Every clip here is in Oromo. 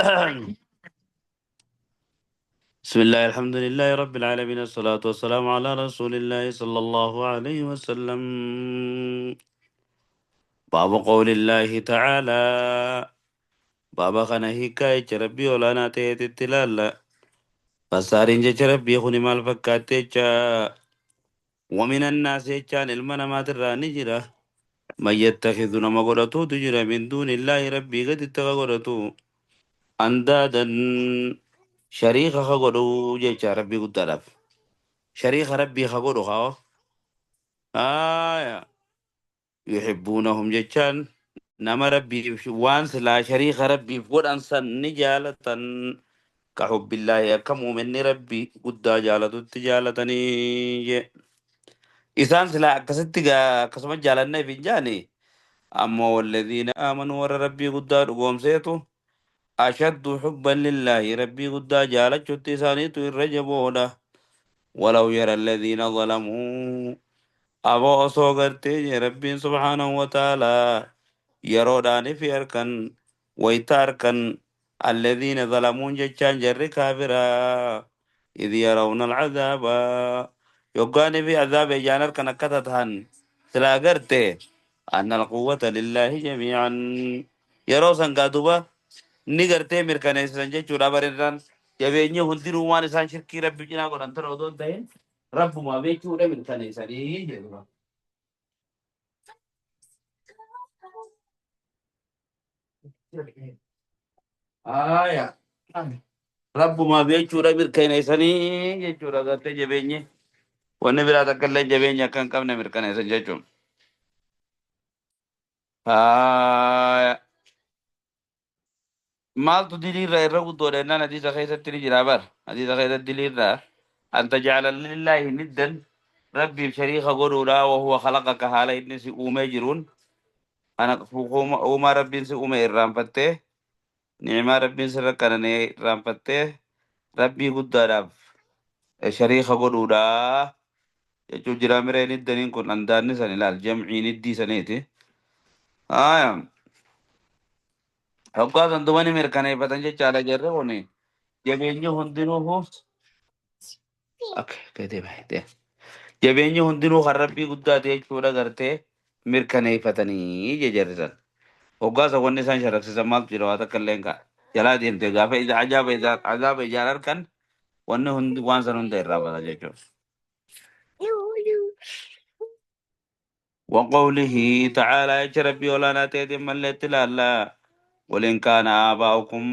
بسم الله الحمد لله رب العالمين الصلاة والسلام على رسول الله صلى الله عليه وسلم. باب قول الله تعالى بابا خنا هيكا ربي ولا ناتي تتلالا فسارين جچ ربي خني مال فكاتي ومن الناس يجان المنامات الرانجرة من يتخذ نما قرأتو تجرى من دون الله ربي قد اتغى أندادا شريخ خغدو جيتشا ربي قدرف شريخ ربي خغدو خاو آية يحبونهم جيتشان نما ربي وان سلا شريخ ربي فقد أنسان نجالة كحب الله كم من ربي قد جالة تجالتني إسان سلا كستي كسمت جالنا في جاني أما والذين آمنوا ور ربي قد قوم سيتو أشد حبا لله ربي قد جالت إسانيتو الرجبونا ولو يرى الذين ظلموا أبو أصوغرتي ربي سبحانه وتعالى يروداني في أركن ويتاركن الذين ظلموا جتشان جر كافرا إذ يرون العذاب يقاني في عذاب جانر كنكتتهن سلاغرتي أن القوة لله جميعا يروسن قادوبا ni gartee mirkaneessan jechuudha bareedaan jabeenyi hundinuu waan isaan shirkii rabbi cinaa godhan tana odoo hin ta'in rabbumaa beechuudha mirkaneessanii jedhu. Aayaa rabbumaa beechuudha mirkaneessanii jechuudha gartee jabeenyi wanni biraa takka illee jabeenya akka hin qabne mirkaneessan jechuudha. Aayaa maaltu diliirra irra guddoodha jennaan hadiisa keessatti ni jira bar hadiisa keessatti diliirra an tajcala lillaahi niddan rabbiif shariika godhuudha wahuwa khalaqaka haala inni si uumee jiruun ana uumaa rabbiin si uume irraanfattee ni'imaa rabbiin sirra qananee irraanfattee rabbii guddaadhaaf shariika godhuudha jechuu jira miree niddaniin kun andaanni san ilaal jamcii niddii saniiti. Aya hoggaa san dumani mirkaneeffatan jechaadha jarri kuni jabeenyi hundinuu okay, deema. Jabeenyi hundinuu kan rabbii guddaate jechuudha gartee mirkaneeffatanii jejarrisan. Hoggaasa wanni isaan sharaksisan maaltu jira waa takka illee hin jalaa deemte gaafa ija ajaaba azaaba ijaan harkan wanni hundi waan san hunda irraa bata jechuudha. وقوله تعالى يا ربي ولا ناتي من لا ولن كان آباؤكم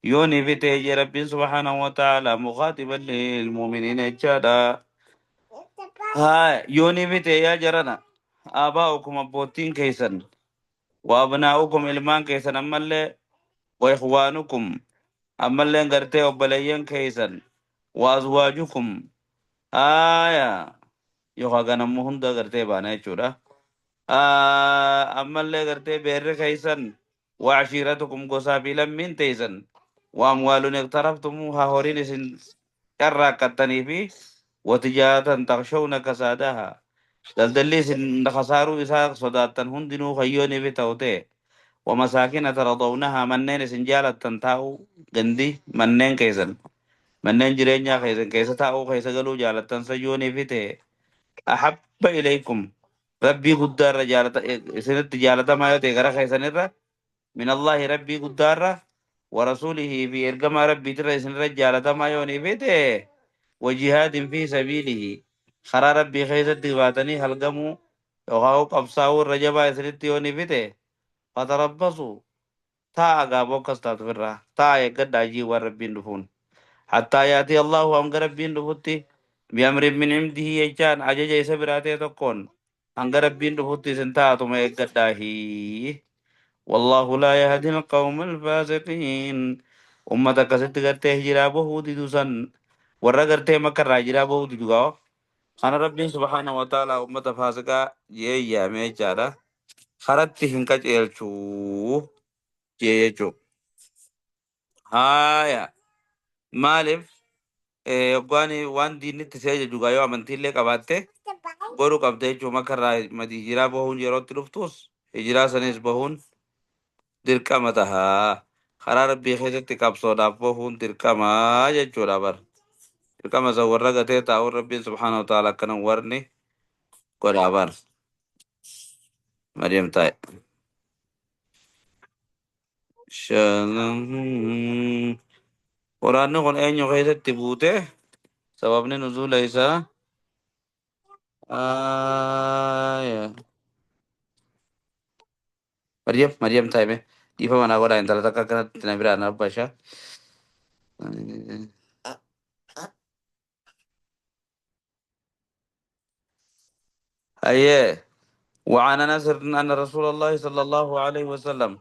يوني في ربي سبحانه وتعالى مخاطبا للمؤمنين جادا ها يوني في يا جرنا آباؤكم أبوتين كيسن وأبناؤكم إلمان كيسن أما اللي وإخوانكم أما اللي غرتي وبليين كيسن وأزواجكم آية يوخا غنمو هندا غرتي بانا يچورا أما اللي غرتي بير كيسن وعشيرتكم قصابي لمن تيسن وأموال اقترفتموها هورين سن كراكتني في وتجارة تخشون كسادها دلدلي سن خسارو إساق صداتن هندنو خيوني بتوتي ومساكن ترضونها منين سنجالة تنتاو غندي منين كيسن منين جرينيا كيسن كيسة تاو كيسة قالوا جالة تنسيوني فيته أحب إليكم ربي قدار جالة سنت جالة ما يوتي غرا كيسن الرا من الله ربي قدار ورسوله في إرقما ربي ترى سن رجالة ما يوني فيته وجهاد في سبيله خرا ربي خيسة دباتني هلقمو يوغاو قبصاو الرجبا سنت يوني فيته فتربصوا تا أغابو كستات فرا تا يقد أجي وربين دفون حتى يأتي الله أنك ربين دفوتي بأمر من عنده يجان أجج يسبراتي تكون أنك ربين دفوتي سنتاتو ما يقداهي والله لا يهدي القوم الفاسقين أمتك ست قرتي هجرا بهو ديدوسن ورا قرتي مكر راجرا بهو ديدوغاو أنا ربي سبحانه وتعالى أمة فاسقة جي يا ميجارا خرطي هنكج إلشو جي يجو هايا maaliif yoggaani waan diinni itti si ajaju gaa yoo amantiillee qabaatte godhuu qabda jechuun makka irraa hijiraa bahuun yerootti dhuftus hijiraa sanis bahuun dirqama tahaa. Karaa Rabbii keessatti qabsoodhaaf bahuun dirqamaa jechuudha bar. Dirqama isa warra gatee taa'uun Rabbiin subhaanahu wa ta'ala akkana warni godhaa bar. Maryam taa'e. Quraanni kun eenyu keessatti buute? Sababni nuzuula isaa Maryam Maryam taa'ime dhiifama naa godhaa intala takka akkanatti na biraa na abbasha. Hayyee. وعن انس ان رسول الله صلى الله عليه وسلم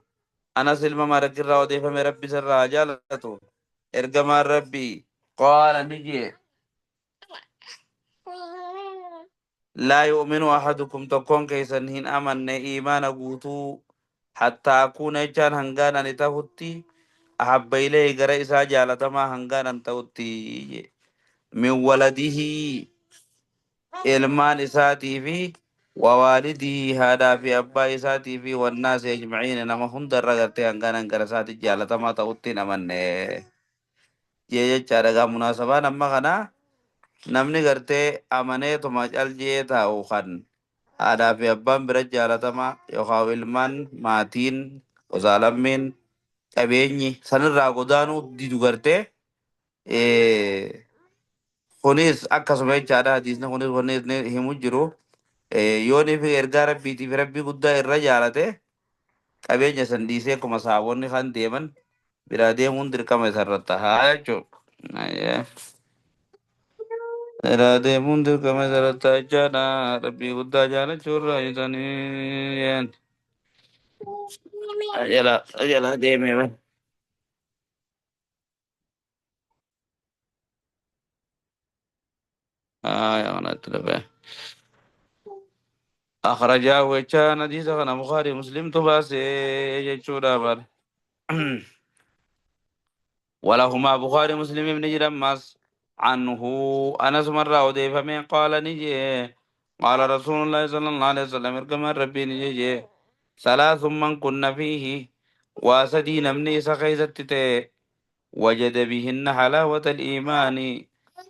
انس ilma Maalik irraa odeeffame Rabbi isarraa haa jaalatu ergamaan Rabbii qaala ni jee laa yu'minu ahadukum tokkoon keessan hin amanne iimaana guutuu hattaa akuuna jechaan hangaan ani tahutti ahabba ilayhi gara isaa jaalatamaa hangaan an tahutti jee min waladihi ilmaan isaatii fi wawaalidihi haadhaa fi abbaa isaatii fi wannaasi ajma'iin nama hunda irra gartee hangaan an gara isaatti jaalatamaa ta'utti hin amanne jee jechaadha. Gaa munaasabaan amma kana namni gartee amaneetuma cal jee taa'u kan haadhaa fi abbaan bira jaalatamaa yookaan ilmaan maatiin gosaa lammiin qabeenyi sanirraa godaanuu didu gartee kunis akkasuma jechaadha. Hadiisni kunis wanni inni himu jiru yoonii fi ergaa rabbiitii fi rabbii guddaa irra jaalate qabeenya san dhiisee akkuma sahaabonni kan deeman biraa deemuun dirqama isarra tahaa jechuudha. Biraa deemuun dirqama isarra ta'a jechaadha. Rabbii guddaa jaalachuu irraa isanii jala jala deemee. آه أنا أتلفه أخرجاه وجهان حديث كان بخاري مسلم تباسي يجودا بر ولهما بخاري مسلم ابن جرمس عنه أنس مرة وديف من قال نجي قال رسول الله صلى الله عليه وسلم اركم ربي نجي ثلاث من كنا فيه واسدي نمني سخيزت وجد بهن حلاوة الإيمان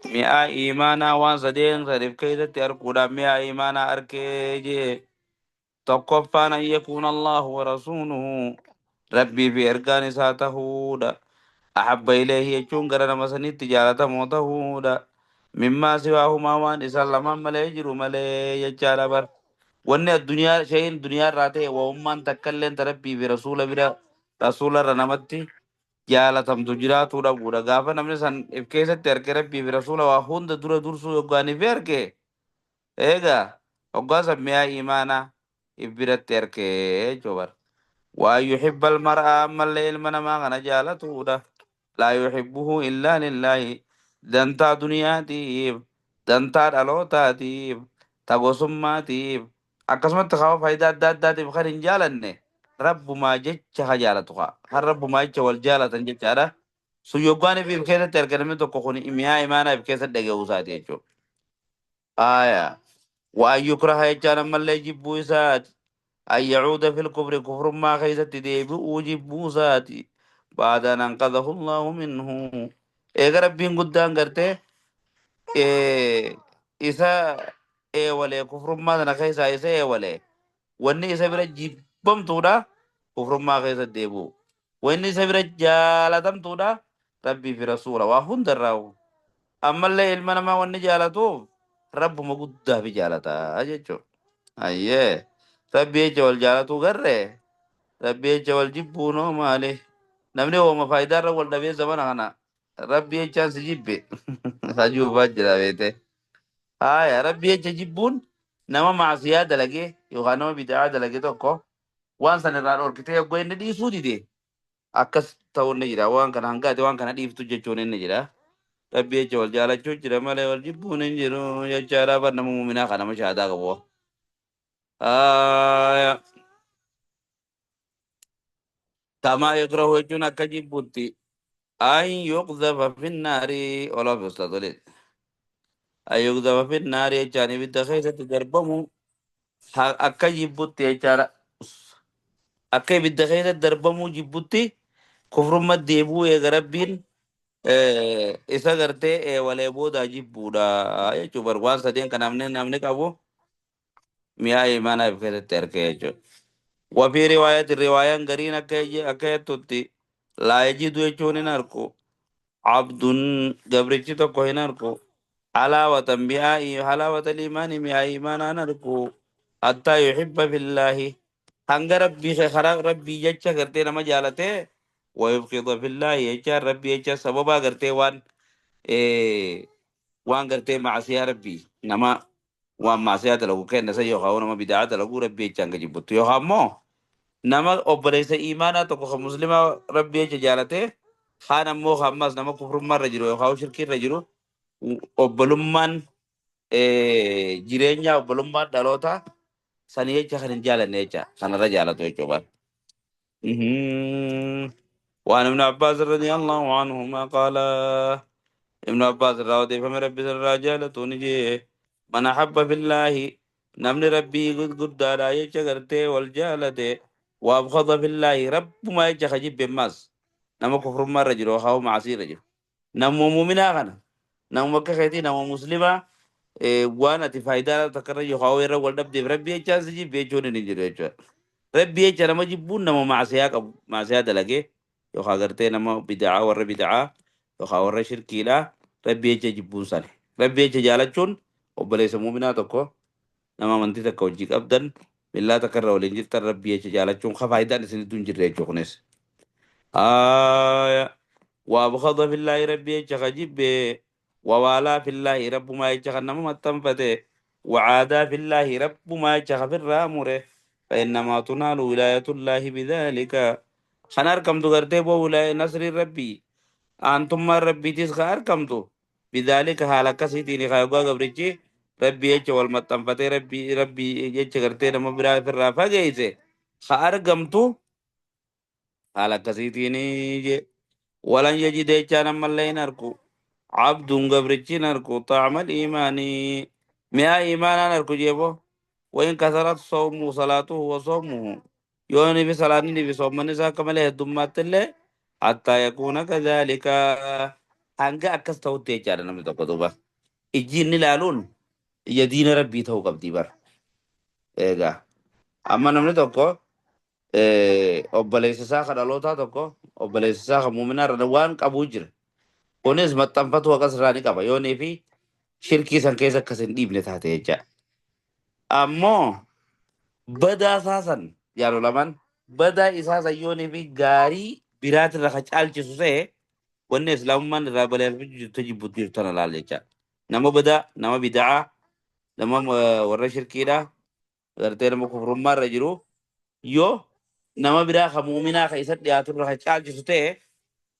mi'aa iimaanaa waan sadeen sadiif keessatti arguudhaan mi'aa iimaanaa arkee jee. Tokkoffaan an yakuuna Allahu wa rasuuluhu rabbii fi ergaan isaa tahuudha. Ahabba ilayhi jechuun gara nama sanitti jaalatamoo tahuudha. Mimmaa siwaahumaa waan isaan lamaan malee jiru malee jechaadha bar. Wanni addunyaa shay'in duniyaa irraa ta'e wa'ummaan takka illeen ta rabbii fi rasuula bira rasuula irra namatti jaalatamtu jiraatuu dhabuudha. Gaafa namni san if keessatti arge rabbii fi rasuula waa hunda dura dursuu yoggaanii fi arge eegaa hoggaa san mi'aa iimaanaa if biratti arge jechuudha. Waa yuhibba almar'a ammallee ilma namaa kana jaalatuudha. Laa yuhibbuhu illaa lillaahi dantaa duniyaatiif dantaa dhalootaatiif ta gosummaatiif akkasumatti kawa faayidaa adda addaatiif kan hin jaalanne rabbumaa jecha ka jaalatu kaa kan rabbumaa jecha wal jaalatan jechaadha. Sun yoggaan if keessatti arge namni tokko kun mi'aa imaanaa if keessatti dhaga'uu isaati jechuudha. Aayaa. Waan yukraha jechaan ammallee jibbuu isaati. An yacuuda fil kufri kufrummaa keessatti deebi'uu jibbuu isaati. Baada an anqadhahu Allahu minhu. Eega rabbiin guddaan gartee isa eewalee kufrummaa sana keessaa isa eewalee wanni isa bira jibbamtuudha kufrummaa keessa deebi'u. Wanni isa bira jaalatamtuudha rabbii fi rasuula waa hundarraa. Ammallee ilma namaa wanni jaalatuuf rabbuma guddaa fi jaalataa jechuudha. Ayyee rabbi jecha wal jaalatuu garree rabbi jecha wal jibbuu noo maali? Namni hooma faayidaa irra wal dhabee zamana kana rabbi jechaan si jibbe hajuufaa jira beete. Haaya rabbi jecha jibbuun nama maasiyaa dalagee yookaan nama bid'aa dalagee tokko waan san irraa dhorkitee yogguu inni dhiisuu dide akkas ta'uun ni jira. Waan kana hangaate waan kana dhiiftu jechuun inni jira. Rabbi jecha wal jaalachuu jira malee wal jibbuun hin jiru jechaadha bar nama muuminaa kana nama shahaadaa qabu. Haaya. Kamaa yakrahu jechuun akka jibbutti an yuqdhafa finnaari olaf ustaz Walid. An yuqdhafa finnaari jechaan ibidda keessatti darbamu akka jibbutti jechaadha. Akka ibidda keessatti darbamuu jibbutti Kufrummaa deebuu eega Rabbiin isa gartee eewalee booda jibbuudha jechuudha. Bar waan sadeen kan namni qabu mi'aa imaanaa of keessatti argee jechuudha. وفي رواية رواية قرين أكيتوتي لا يجد يجون نركو عبد قبرتي tokko hin arku حلاوة بها حلاوة الإيمان بها إيمانا نركو حتى يحب في الله hanga rabbii karaa rabbii jecha gartee nama jaalate ويبغض في الله jecha rabbii jecha sababa gartee waan gartee macasiyaa rabbii nama waan macasiyaa dalagu kenna isa yookaan nama bidaa dalagu rabbii jecha hanga jibbuttu yookaan immoo nama obboleessa imaanaa tokko kan muslimaa rabbii jecha jaalate kaan ammoo ammas nama kufrummaa irra jiru yookaan shirkii irra jiru obbolummaan jireenya obbolummaan dhaloota sanii jecha kan hin jaalanne jecha kanarra jaalatu jechuudha. وعن ابن عباس رضي الله عنهما قال ابن عباس راودي فمن ربي الرجال تونجي من أحب في الله نمن ربي قد قد لا يجغرتي والجالة وأبغض في الله رب ما يجخجب بماس نما كفر ما رجل وخاو معصي رجل نمو مؤمنا غنا نمو كخيتي نمو مسلمة waan ati faayidaa takkarra yookaan irra wal dhabdeef rabbi jechaan si jibbe jechuun hin jiru jechuudha. Rabbi jecha nama jibbuun nama maasiyaa qabu maasiyaa dalagee yookaan gartee nama bida'aa warra bida'aa yookaan warra shirkiidhaa rabbi jecha jibbuun sani. Rabbi jecha jaalachuun obboleessa muuminaa tokko nama amantii takka hojii qabdan millaa takka irra waliin jirtan rabbi jecha jaalachuun ka faayidaan isin hin jirre jechuudha kunis. وأبغض في الله ربي jecha jibbe ووالى في الله رب ما يجخ نما متنفته وعادى في الله رب ما يجخ في الرامره فإنما تنال ولاية الله بذلك خنار كم تغرتي بو ولاية نصر ربي أنتم ربي تسخ أركمتو بذلك حالك سيتيني خايقوا قبرتي ربي يجخ والمتنفته ربي ربي يجخ غرتي نما برا في الرافة جيزه خارقمتو حالك سيتيني ولن يجد يجانا من لين أركو عبد قبرتي نركو طعم الإيمان مئة إيمان نركو جيبو وإن كثرت صومه صلاته وصومه يوني بصلاة في صوم النساء كما له الدمات الله حتى يكون كذلك hanga akkas ta'utti jechaadha namni tokko duuba ijjiin ilaaluun ija diina rabbii ta'uu qabdi bara. Egaa amma namni tokko obboleessa isaa kan dhalootaa tokko obboleessa isaa kan muuminaa irra waan qabuu jira. Kunis maxxanfatu akkas irraa ni qaba yoonii fi shirkii san keessa akkas hin dhiibne taate jecha. Ammoo badaa isaa san yaadu lamaan badaa isaa san yoonii fi gaarii biraatirra ka caalchisu ta'e wanni islaamummaan irraa baleeffachuu jirtu jibbuutti jirtu tana laal jecha. Nama badaa, nama bida'aa, nama warra shirkiidhaa, gartee nama kufrummaa irra jiru yoo nama biraa ka muuminaa ka isa dhiyaatu irra ka caalchisu ta'e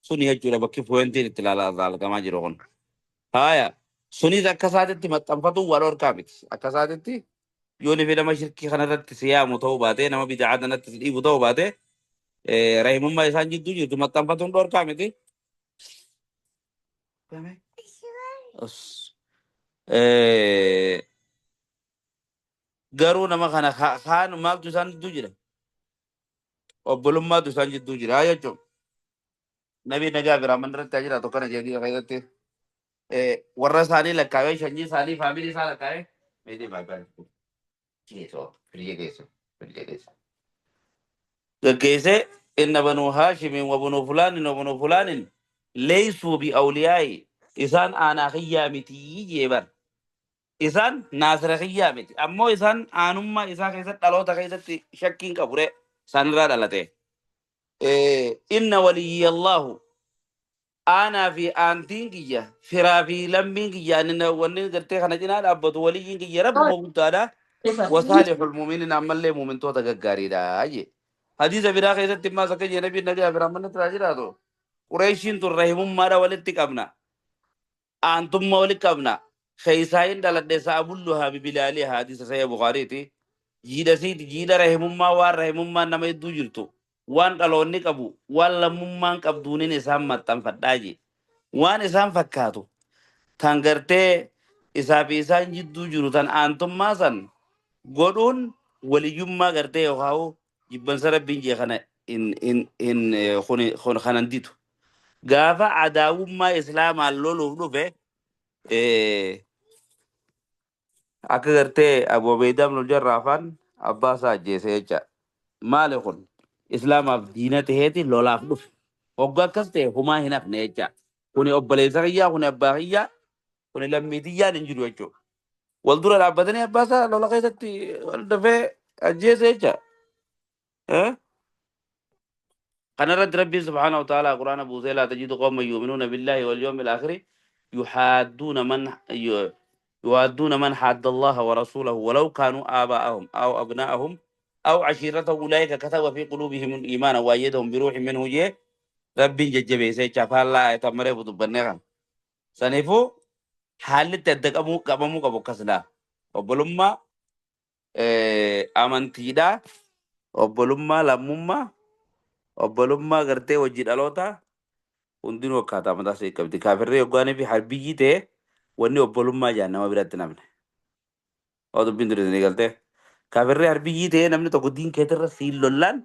suni jechuudha bakki pointiin itti ilaalagamaa jiru kun. Haaya sunis akka isaatitti maxxanfatu waan horkaa miti. Akka isaatitti yoo ni fi nama shirkii kanarratti si yaamu ta'uu baate nama bida'aa kanatti si dhiibu ta'uu baate rahimummaa isaan jidduu jirtu maxxanfatuun dhorkaa miti. Garuu nama kana kaan maaltu isaan jidduu jira? Obbolummaatu isaan jidduu jira jechuudha. Nabi nagaa biraa irratti haa jiraatu kana jedhee keessatti warra isaanii lakkaa'ee sanyii isaanii faamilii isaa lakkaa'ee meetii baay'ee keessoo firiyee keessoo firiyee keessoo. Gaggeessee inna banuu haashimiin wa banuu fulaanin wa banuu fulaanin leysuu bi awliyaa'i isaan aanaa kiyyaa mitii jee bar. Isaan naasira kiyyaa miti ammoo isaan aanummaa isaa keessatti dhaloota keessatti shakkiin qabu re isaan irraa dhalate. Inna waliyyi Allahu aanaa fi aantiin kiyya firaa fi lammiin kiyya ani wanni gartee kana cinaa dhaabbatu waliyyiin kiyya rabbuma guddaadha. Wasaalihul mu'miniin ammallee mu'mintoota gaggaariidha jee. Hadiisa biraa keessatti immoo akka jee nabiin nagaa biraa manni irraa jiraatu. Qureeshiin tun rahimummaadha walitti qabna. Aantummaa walitti qabna. Keessaayin dhaladhe sa'abulluhaa bibilaalii hadiisa sahih Bukaariiti. Jiidha siiti jiidha rahimummaa waan rahimummaan nama hedduu jirtu. Waan dhaloonni qabu waan lammummaan qabduuniin isaan maxxanfadhaa jee. Waan isaan fakkaatu tan gartee isaa fi isaan jidduu jiru tan aantummaa san godhuun waliyyummaa gartee yookaan jibbansa rabbiin jee kana Hin hin hin kun kanan didu. Gaafa adaawummaa islaamaan loluuf dhufe akka gartee Abu Ubeydaa ibn Jarraa faan abbaa isaa ajjeese jecha. Maali kun? Islaamaaf diina taheeti lolaaf dhufe. Hoggaa akkas ta'e humaa hin hafne jecha. Kuni obboleessa kiyyaa, kuni abbaa kiyyaa, kuni lammii tiyyaan hin jiru jechuudha. Wal dura dhaabbatanii abbaa isaa lola keessatti wal dafee ajjeese jecha. Eh? Kanarratti Rabbiin subhaanahu wa ta'aalaa Qur'aana buusee laa tajidu qawman yu'minuuna billaahi wal yawmil aakhiri yuhaadduuna man yuwaadduuna man haadda Allaha wa rasuulahu walaw kaanuu aabaa'ahum aw abnaa'ahum aw ashiiratahum ulaa'ika kataba fi quluubihim al-iimaana wa ayyadahum biruuhin minhu jee Rabbiin jajjabeesse jecha faallaa ayata amma reefu dubbannee kana. Saniifuu haalli itti adda qabuu qabamuu qabu akkas laa. Obbolummaa amantiidhaa, obbolummaa lammummaa, obbolummaa gartee hojii dhalootaa hundinuu akkaataa mataa isii qabdi. Kaafirri hoggaanii fi harbiyyii ta'e wanni obbolummaa jaan nama biratti namne. Oo dubbiin tun isinii galtee. Kaafirri harbiyyii ta'e namni tokko diin keetirra siin lollaan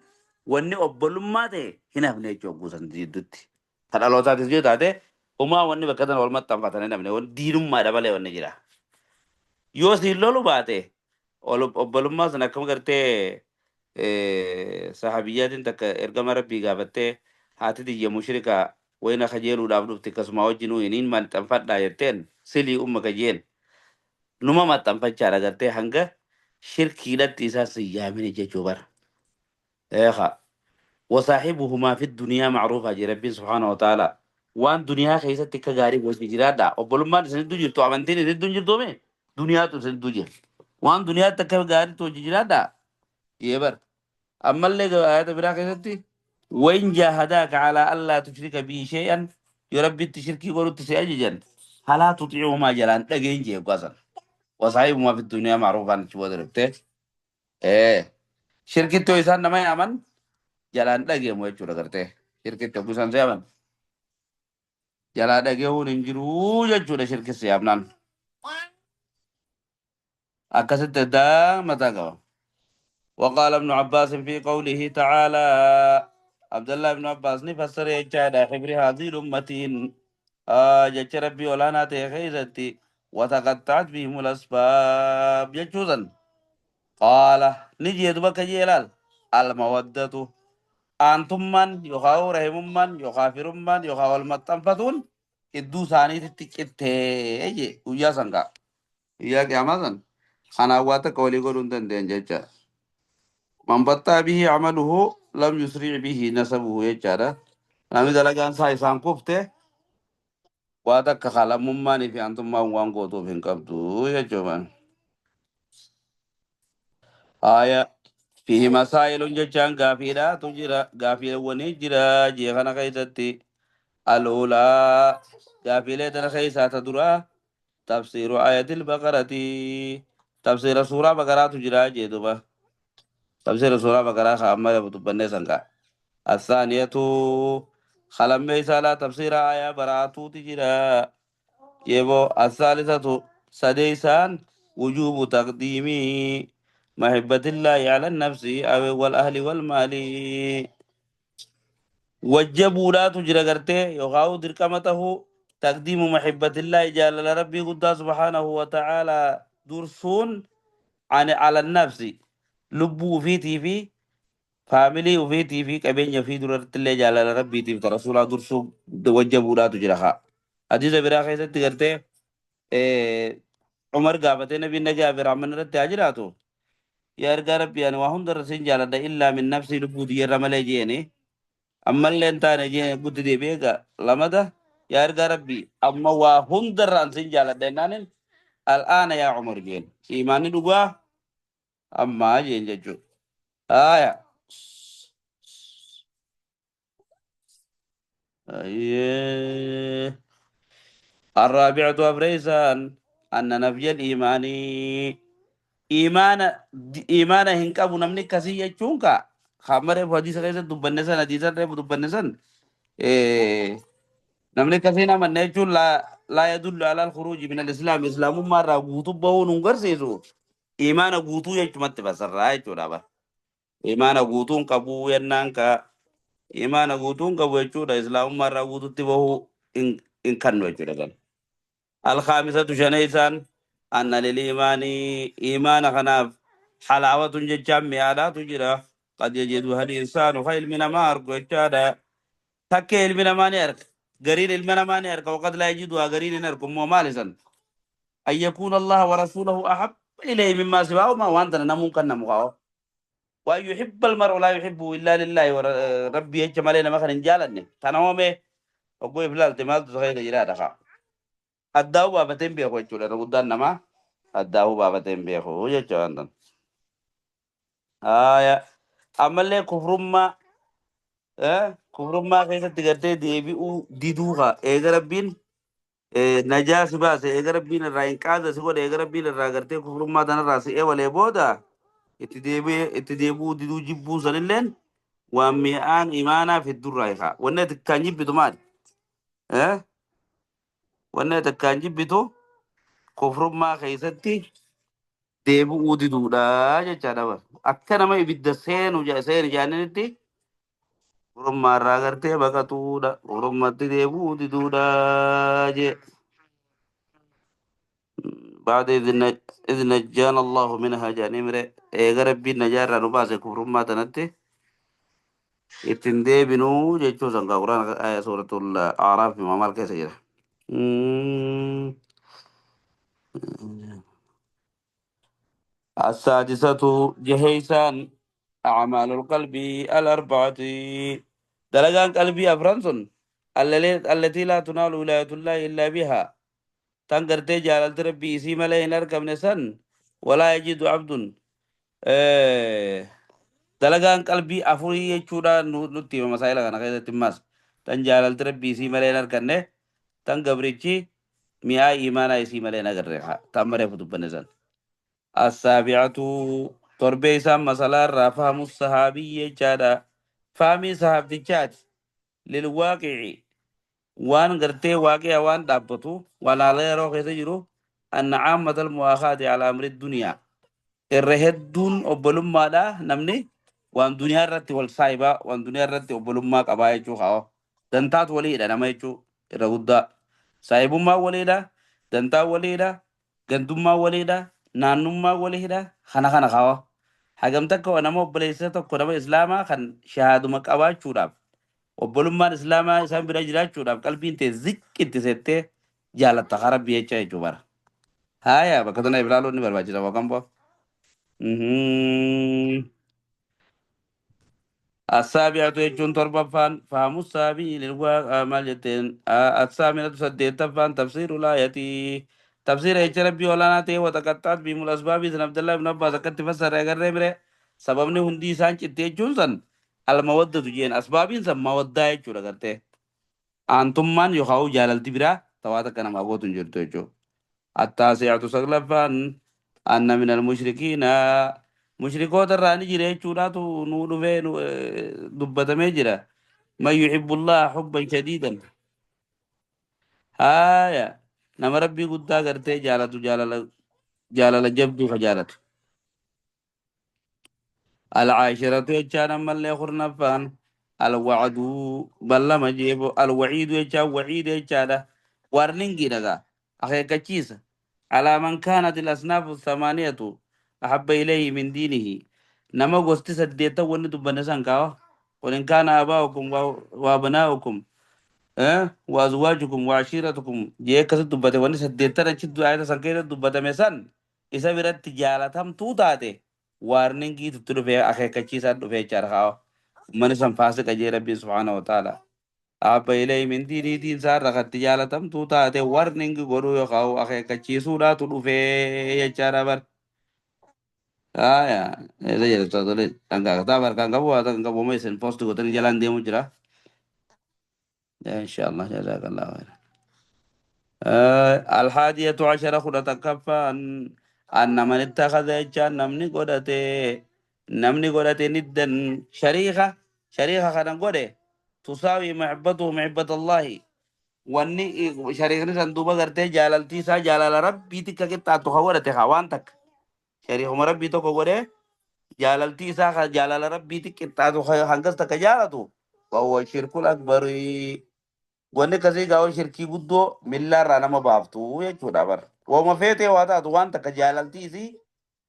wanni obbolummaa ta'e hin hafne jechuudha hogguu san jidduutti. Ta dhalootaatis yoo taate homaa wanni bakka tana wal maxxanfatan hin hafne wanni diinummaadha malee wanni jira. Yoo siin lolu baate obbolummaa sana akkam gartee sahabiyyaatiin takka ergama rabbii gaafattee haati tiyya mushrika wayna kajeeluudhaaf dhufti akkasuma wajjinuu hiniin maxxanfadhaa jetteen silii umma kajeen numa maxxanfachaadha gartee hanga shirkiidhatti isaan sin yaamini jechuu bara. Eekaa. Wasaahibuhumaa fi duniyaa macruufaa jee Rabbiin subhaanahu wa ta'aalaa. Waan duniyaa keessatti akka gaarii wajji jiraadhaa. Obbolummaan isin gidduu jirtu amantiin isin gidduu hin jirtu mee? Duniyaatu isin gidduu jira. Waan duniyaatti akka gaariitti wajji jiraadhaa jee bar. Ammallee ayata biraa keessatti wain jaahadaaka alaa allaa tushrika bii shay'an yoo Rabbitti shirkii godhutti si ajajan falaa tuxii'uhumaa jalaan dhageen jee hoggaa san. Wasaahibuhumaa fi duniyaa macruufaan achi booda dhuftee. Ee. Shirkitti yoo isaan nama yaaman jalaan dhageemu jechuudha gartee. Shirkitti yogguu isaan si yaaman jalaa dhageehuun hin jiruu jechuudha shirki si yaamnaan. Akkasitti addaa mataa qaba. وقال ابن عباس في قوله تعالى عبد الله بن عباس نفسر يجاد حبر هذه الأمة جتش ربي ولا ناتي خيزتي وتقطعت بهم الأسباب يجوزا Qaala ni jee duba akka jee laal almawaddatu aantummaan yookaan rahimummaan yookaan firummaan yookaan wal maxxanfatuun idduu isaaniititti cittee jee guyyaa san kaa guyyaa qiyaamaa san kanaan waa takka walii godhuu hin danda'an jecha. Man battaa bihi amaluhu lam yusric bihi nasabuhu jechaadha. Namni dalagaan isaa isaan kufte waa takka kaa lammummaanii fi aantummaan waan gootuuf hin qabdu jechuudha. Aya fihi masaa'ilun jechaan gaafiidhaatu jira gaafiiwwanii jira jee kana keessatti al'uulaa gaafiilee tana keessaa ta duraa tafsiiru ayatil baqarati tafsiira suuraa baqaraatu jira jee duba tafsiira suuraa baqaraa ka amma dubbannee san kaa athaaniyatu kalammeessaa laa tafsiira ayaa baraatuuti jira Yebo Athaalisatu sadeeysaan wujuubu taqdiimi mahibbatillahi ala nafsi aw wal ahli wal maali wajjabuudhaatu jira gartee yookaan dirqama tahuu taqdiimu mahibbatillahi jaalala rabbii guddaa subhaanahu wa ta'aalaa dursuun ani ala nafsi lubbuu ufiitii fi Faamilii ufiitii fi qabeenya ufii durattillee jaalala Rabbiitiif ta Rasuulaa dursuu wajjabuudhaatu jira kaa. Hadiisa biraa keessatti gartee Umar gaafatee Nabiin nagaa fi rahmanni irratti haa jiraatu. Yaa ergaa Rabbii ani waa hundarra sin jaaladha illaa min nafsii lubbuu tiyyarra malee jeeni. Ammallee hin taane jee gutti deebi'ee egaa lamada yaa ergaa Rabbii amma waa hundarra an sin jaaladha jennaanin al'aana yaa Umar jeen. Imaanni dhugaa ammaa jeen jechuudha. Aya. Ayyee. الرابعة أفريسان أن نفي الإيمان إيمان إيمان هن قبو نمني كسي يجون كا خمر حديث كيسا دبنة سن حديث ريف دبنة سن إيه نمني كسي نمن يجون لا لا يدل على الخروج من الإسلام إسلام مرة غوتو بهو نونغر سيسو إيمان غوتو يجمت بسر راي چورا Imaana guutuun qabuu yennaan ka Imaana guutuun qabu jechuudha. Islaamummaa irraa guututti bahuu hin kannu jechuudha kan. Alkaamisatu shaneessaan anna liliimaanii imaana kanaaf halaawatun jechaan mi'aadhaatu jira. Qad yajiduha al-insaanu ka ilmi namaa argu jechaadha. Takka ilmi namaa ni arga. Gariin ilma namaa ni arga. Waqad laa yajiduha gariin hin argu immoo maali san? An yakuuna Allaha wa rasuulahu ahabba ilayhi mimmaa siwaahuma waan tana namuun kan namu kaa'o. Waan yuhibba almar'u laa yuhibbu illaa lillaahi wa rabbii jecha malee nama kan hin jaalanne. Tana hoomee ogguu iflaalte maaltu isa keessa jiraadha kaa. Addaa'uu baafatee hin beeku jechuudha. Irra guddaan namaa addaa'uu baafatee hin beeku jechuudha waan tana. Haaya. Ammallee kufrummaa kufrummaa keessatti gartee deebi'uu diduu kaa eega rabbiin najaa si baase eega rabbiin irraa hin qaada si godhe eega rabbiin irraa gartee kufrummaa tanarraa si eewalee booda itti deebi'ee itti deebi'uu diduu jibbuu sanilleen waan mi'aan imaanaa fiddurraa hiika. Wanni ati kan jibbitu maali? Wanni ati kan jibbitu kufrummaa keessatti deebi'uu diduudha jechaadha bar. Akka nama ibidda seenu seeni jaaninitti kufrummaa irraa gartee baqatuudha. Kufrummatti deebi'uu diduudha jee. بعد إذ نجانا الله منها جاني مري إيغا ربي نجا irraa nu baase kufrummaa tanatti ittiin deebinuu jechuu san gaa quraan suuratul A'raaf maal keessa jira. السادسة جهيسان أعمال القلب الأربعة دلقان قلبي أفرنسون التي لا تنال ولاية الله إلا بها تنقرتي جالت ربي إسي ملين أركب نسن ولا يجد عبد dalagaan qalbii afurii jechuudha nutti hima masaa'ila kana keessatti ammas tan jaalalti rabbii isii malee hin arganne tan gabrichi mi'aa imaanaa isii malee hin agarre tan mareefu dubbanne san. Assaabi'atu torbee isaan masalaa irraa fahamu sahaabii jechaadha. Fahamii sahaabtichaati lilwaaqici waan gartee waaqi'a waan dhaabbatu waan haala yeroo keessa jiru anna caammata almu'aakaati ala amri duniyaa irra hedduun obbolummaadha namni waan duniyaa irratti wal saayibaa waan duniyaa irratti obbolummaa qabaa jechuu kaa'o dantaatu waliidha nama jechuu irra guddaa saayibummaa waliidha dantaa waliidha gandummaa waliidha naannummaa waliidha kana kana kaa'o hagam takka nama obboleessa tokko nama islaamaa kan shahaaduma qabaachuudhaaf obbolummaan islaamaa isaan bira jiraachuudhaaf qalbiin tee ziqqitti settee jaalatta haa rabbi jecha jechuu bara haaya bakka tana ilaaluun ni barbaachisa waan bu'aa. السابعة يجون تربفان فهم السابع للواقع مال الثامنة سديتفان تفسير الآية تفسير إيش ربي ولا ناتي وتقطعت بهم الأسباب إذن عبد الله بن عباس كنت فسر أجر مره سببني هندي سان چتي جونسن المودة جين أسبابين سن مودة يجوا لغرته أنتم من يخاو جالل تبرا تواتا كان ما غوتن جرتو جو التاسعة سغلفان أن من المشركين مشركوت الراني جري چوراتو نور في دبتمي جرا ما يحب الله حبا شديدا هايا نما ربي قدا کرتے جالتو جالل جالل جبدو خجالت العاشرة يجانا من اللي خرنفان الوعد بل ما جيبو الوعيد يجا وعيد يجا warningi dhagaa akeekkachiisa على من كانت الأصناف الثمانية أحب إليه من دينه نما قصتي سديتا وني دبنا سانكاو قل إن كان آباؤكم وأبناؤكم وأزواجكم وعشيرتكم جee akkas dubbate wanni saddeettan achi ayata san keessa dubbatame san isa biratti jaalatamtuu taate warningiitu itti dhufee akeekkachiisaan dhufee jechaadha kaa uummanni san faasiqa jee rabbiin subhaanahu wa ta'ala abba ilayhi min diinii diin isaa irra katti jaalatamtuu taate warningi godhuu yookaan akeekkachiisuudhaatu dhufee jechaadha bar. Aya, esa jedhu tole dhangaa kitaaba harkaan qabu waa kan qabu isin post gootanii jalaan deemu jira. Inshallah jazakallahu khairan. الحادية عشرة خدة كفان أن من اتخذ يجان نمني قدته ندا شريخة شريخة خدن قده تساوي محبته محبة الله wanni shariikni san duuba gartee jaalaltii isaa jaalala rabbii tikka qixxaattu kan godhate haa waan takka shariikuma rabbii tokko godhee jaalaltii isaa jaalala rabbii qixxaatu hangas takka jaalatu. Wahuwa shirkul akbarii. Wanni akkasii gaafa shirkii guddoo millaarraa nama baaftu jechuudha bar. Wauma feetee waa taatu waan takka jaalaltii isii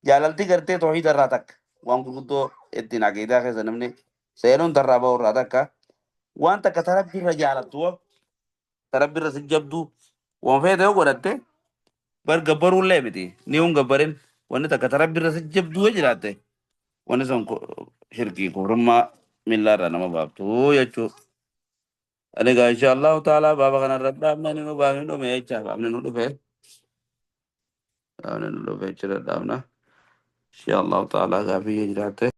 jaalaltii gartee toohida irraa takka waan gurguddoo ittiin aqiidaa keessa namni seenuun tarraa bahu irraa takka waan takka ta rabbi irra jaalattu hoo ta rabbi irra si jabduu waan feete yoo godhatte bar gabbaruullee miti ni hun gabbarin wanni takka ta rabbi irra si jabduu yoo jiraatte wanni sun shirkii kufrummaa millaa irraa nama baaftu jechuu. Ani egaa insha Allahu ta'ala baaba kanarra dhaabna ni nu baafni dhume jecha baafni nu dhufe baafni nu dhufe jechuudha dhaabna insha Allahu ta'ala gaafii yoo jiraatte.